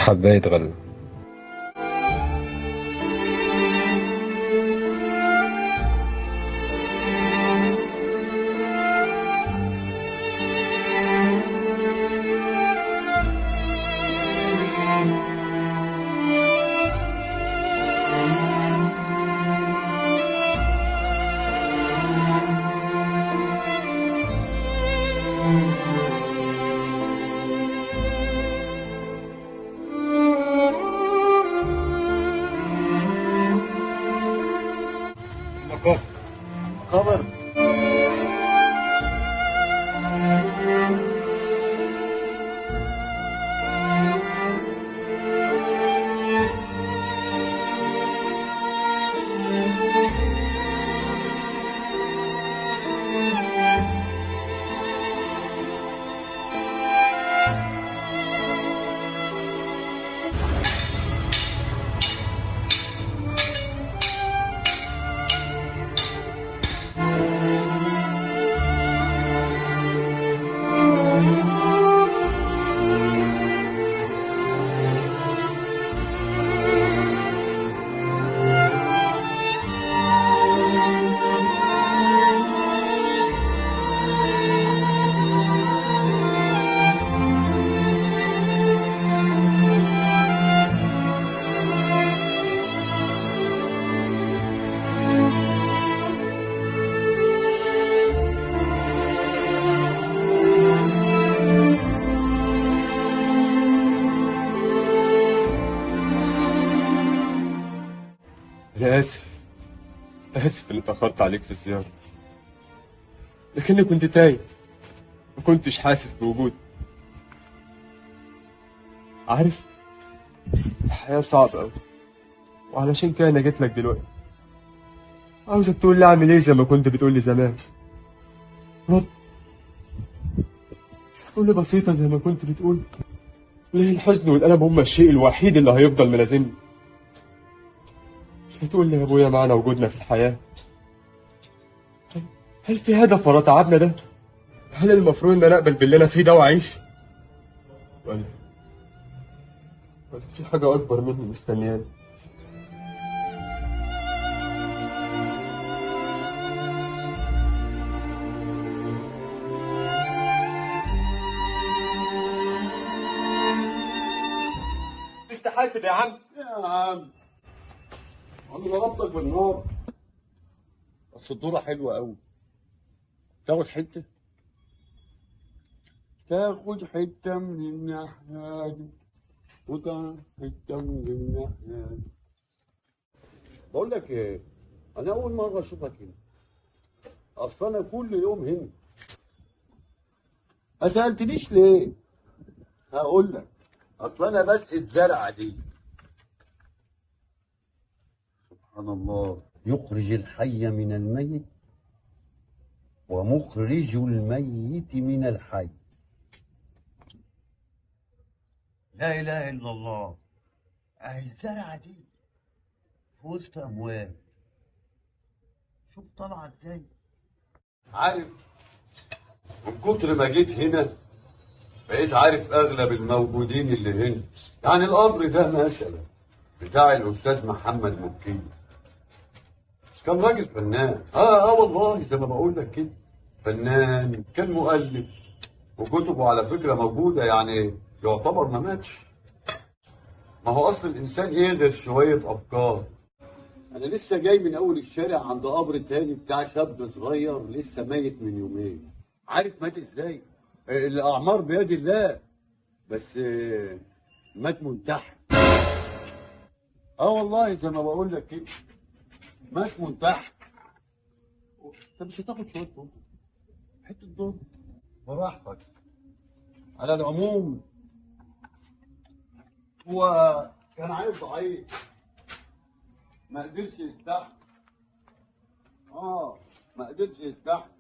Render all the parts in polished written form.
حباية غلة. خبر. أنا آسف، آسف إني اتأخرت عليك في الزيارة، لكني كنت تايه، ما كنتش حاسس بوجودي. عارف الحياة صعبة أوي، وعلشان كده أنا جيت لك دلوقتي. عاوزك تقول لي أعمل إيه زي ما كنت بتقول لي زمان. رد، تقول لي بسيطة زي ما كنت بتقول. ليه الحزن والألم هما الشيء الوحيد اللي هيفضل ملازمني؟ مش هتقول لي يا أبويا معنى وجودنا في الحياة؟ هل في هدف ورا تعبنا ده؟ هل المفروض إن أنا أقبل باللي أنا فيه ده وأعيش؟ ولا في حاجة أكبر مني مستنياني؟ مش تحاسب يا عم. يا عم انا ضربتك بالنار، بس الدورة حلوة قوي. تاخد حتة، تاخد حتة من الناحية دي وتاخد حتة من الناحية دي. بقول لك ايه، انا اول مرة اشوفك هنا، اصل انا كل يوم هنا. ما سألتنيش ليه؟ هقول لك، اصل انا بسقي الزرعة دي. سبحان الله، يخرج الحي من الميت ومخرج الميت من الحي. لا إله إلا الله. أهي الزرعة دي في وسط أموال، شوف طالعة إزاي. عارف، من كتر ما جيت هنا بقيت عارف أغلب الموجودين اللي هنا. يعني القبر ده مثلا بتاع الأستاذ محمد مكي، كان راجل فنان. اه والله زي ما بقول لك كده، فنان، كان مؤلف، وكتبه على فكرة موجودة، يعني يعتبر ما ماتش. ما هو اصل الانسان ايه غير شوية افكار. انا لسه جاي من اول الشارع عند قبر تاني بتاع شاب صغير لسه ميت من يومين. عارف مات ازاي؟ الاعمار بيد الله، بس مات منتحر. والله زي ما بقول لك كده، مات منتحر. انت مش هتاخد شوية ضرب؟ حتة ضرب براحتك. على العموم هو كان عيل ضعيف، ما قدرش يستحمل. ما قدرش يستحمل.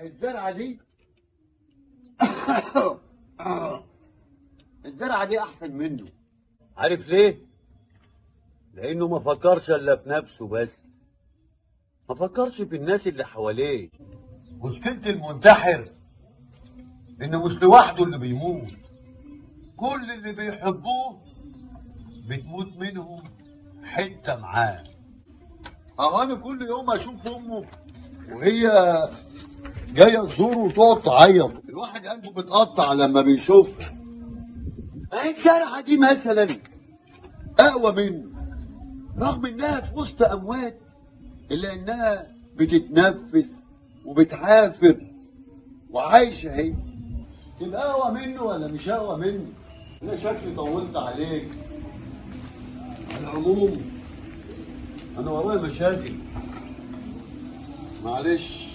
الزرعه دي الزرعه دي احسن منه. عارف ليه؟ لانه ما فكرش الا في نفسه بس، ما فكرش في الناس اللي حواليه. مشكلة المنتحر انه مش لوحده اللي بيموت، كل اللي بيحبوه بتموت منهم حتة معاه. اهو انا كل يوم اشوف امه وهي جاية تزوره وتقعد تعيط، الواحد قلبه بيتقطع لما بيشوفها. اهي الزرعه دي مثلا اقوى منه، رغم انها في وسط اموات الا انها بتتنفس وبتعافر وعايشة. اهي تبقى اقوى منه ولا مش اقوى منه؟ انا شكلي طولت عليك. على العموم انا ورايا مشاكل، معلش.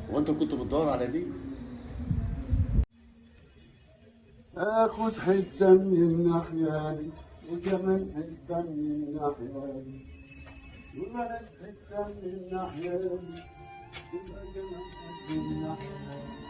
وانت كنت بتدور على دي؟ اخد حتة من الناحية دي وكمان حتة من الناحية دي وبلاش حتة من الناحية دي وكمان حتة من الناحية دي.